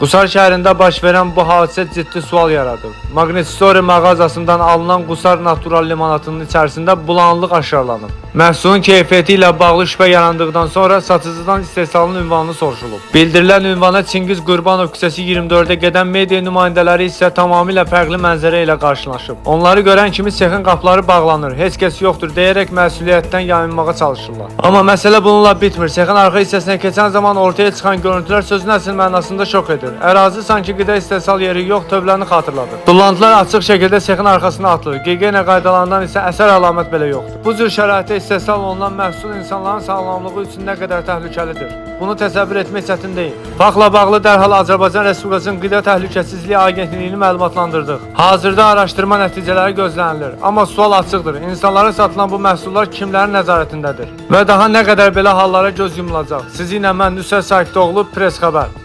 Qusar şəhərində baş verən bu hadisə ciddi sual yaradır. Magnet Store mağazasından alınan Qusar Natural limonatının içərisində bulanıqlıq aşkarlanıb. Məhsulun keyfiyyəti ilə bağlı şübhə yarandıqdan sonra satıcıdan istehsalın ünvanı soruşulub. Bildirilən ünvana Çingiz Qurbanov küçəsi 24-ə gedən media nümayəndələri isə tamamilə fərqli mənzərə ilə qarşılaşıb. Onları görən kimi sexin qapıları bağlanır, heç kəs yoxdur deyərək məsuliyyətdən yayınmağa çalışırlar. Amma məsələ bununla bitmir. Sexin arxa hissəsinə keçən zaman ortaya çıxan görüntülər sözün əsl mənasında şok edir. Ərazi sanki qida istehsal yeri yox, tövləni xatırladır. Tullantılar açıq şəkildə sexin arxasına atılır. Gigiyena qaydalarından isə əsər əlamət belə yoxdur. Bu cür şəraitdə istehsal olunan məhsul insanların sağlamlığı üçün nə qədər təhlükəlidir? Bunu təsəvvür etmək çətin deyil. Faktla bağlı dərhal Azərbaycan Respublikasının Qida Təhlükəsizliyi Agentliyini məlumatlandırdıq. Hazırda araşdırma nəticələri gözlənilir. Amma sual açıqdır. İnsanlara satılan bu məhsullar kimlərin nəzarətindədir? Və daha nə qədər belə hallara göz yumulacaq? Sizinlə mən Nüsrət Sakitoğlu, Press Xəbər.